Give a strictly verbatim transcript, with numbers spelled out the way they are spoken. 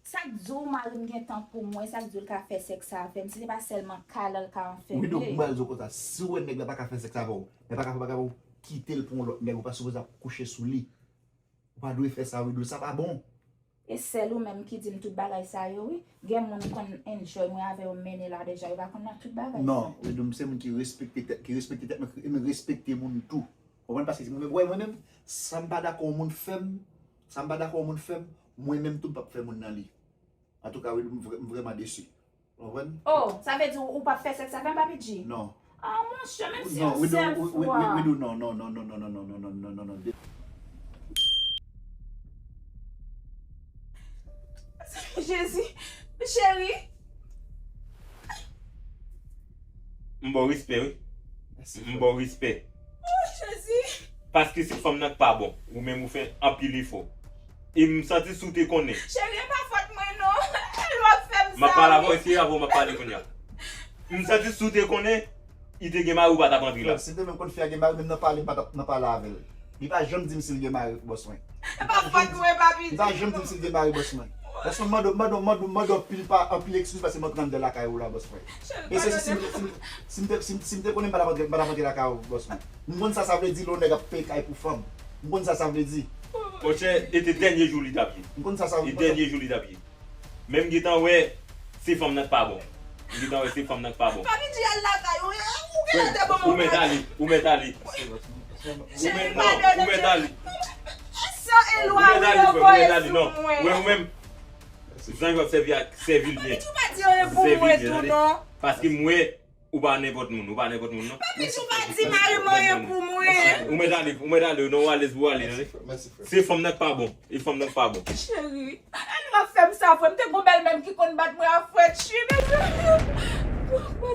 Sa k di w mari m gen tan pou mwen, sa k di w l ka fè sèks avè m, si se pa sèlman kay la l ka anfèmen. Wido, m pral di w konsa, si w wè nèg la pa ka fè sèks avè w, nèg pa ka fè bagay avè w, kite l pou yon lòt nèg, ou pa sipoze ap kouche sou li. Ou pa dwe fè sa, Wido, sa pa bon. E sèl ou menm ki di m tout bagay sa yo, wi. Gen moun m konn enjoy mwen avè yo mennen la deja, yo pa konn nan tout bagay sa. Non, Wido, m se moun ki respekte tèt, ki respekte tèt mwen, e m respekte moun tou. Konprann? Paske si mwen menm, wè mwen menm, sa m pa dakò yon moun fè m, sa m pa dakò yon moun fè m, mwen menm tou m p ap fè moun nan li. Antouka, Wido, m vrè- m vrèman desi. Ou konprann? Oh, sa vle di ou p ap fè sèks avè m, Papi G? Non. Ah, monchè, menm si yon sèl fwa. Wido, non, non, non, non, non, non, non, non, non, non, non, non, non, non, non, non, non. Jezi, cheri. M ba w respè, wi. M ba w respè. Oh, Jezi. Paske se fanm nan k pa bon. Ou menm ou fè anpil efò. E m santi si w te konnen. Cheri, e pa fòt mwen non. L w ap fè m sa. M ap pale avè w, se avè w m ap pale kounye a. M santi si w te konnen, li te gen mari ou pa t ap antre la. Si m te menm konn fi a gen mari, menm nan pale m pa t ap nan pale avè l. Li pa janm di m si l gen mari, bòs mwen. E pa fòt mwen, Papi G. Li pa janm di m si l gen mari, bòs mwen. Bòs mwen, m mande w, m mande w, m mande w anpil pa, anpil ekskiz paske m antre anndan lakay ou la, bòs mwen. E se si, si, si, si m te, si, si m te konnen m pa t ap antre, m pa t ap antre lakay ou, bòs mwen. M konn sa sa vle di lè yon nèg ap peye kay pou fanm. M konn sa sa vle di. Monchè, e te dènye jou li t ap ye. M konn sa sa vle di. E dènye jou li t ap ye. Men m gentan wè se fanm nan k pa bon. M gentan wè se fanm nan k pa bon. Papi G al lakay ou, ou genlè te ban m yon kado. Ou mèt ale, ou mèt ale. Ou mèt, non, ou mèt ale. San elwaye yo voye sou mwen. Wè ou menm. Zanj w ap sèvi a, sèvi l byen. Papi G ou pa di anyen pou mwen tou non. Paske m wè ou pa nenpòt moun, ou pa nenpòt moun non. Papi G ou pa di mari m anyen pou mwen. Ou mèt ale, ou mèt ale, non w alèz pou w ale. Se fanm nan k pa bon, e fanm nan k pa bon. Cheri, ann w ap fè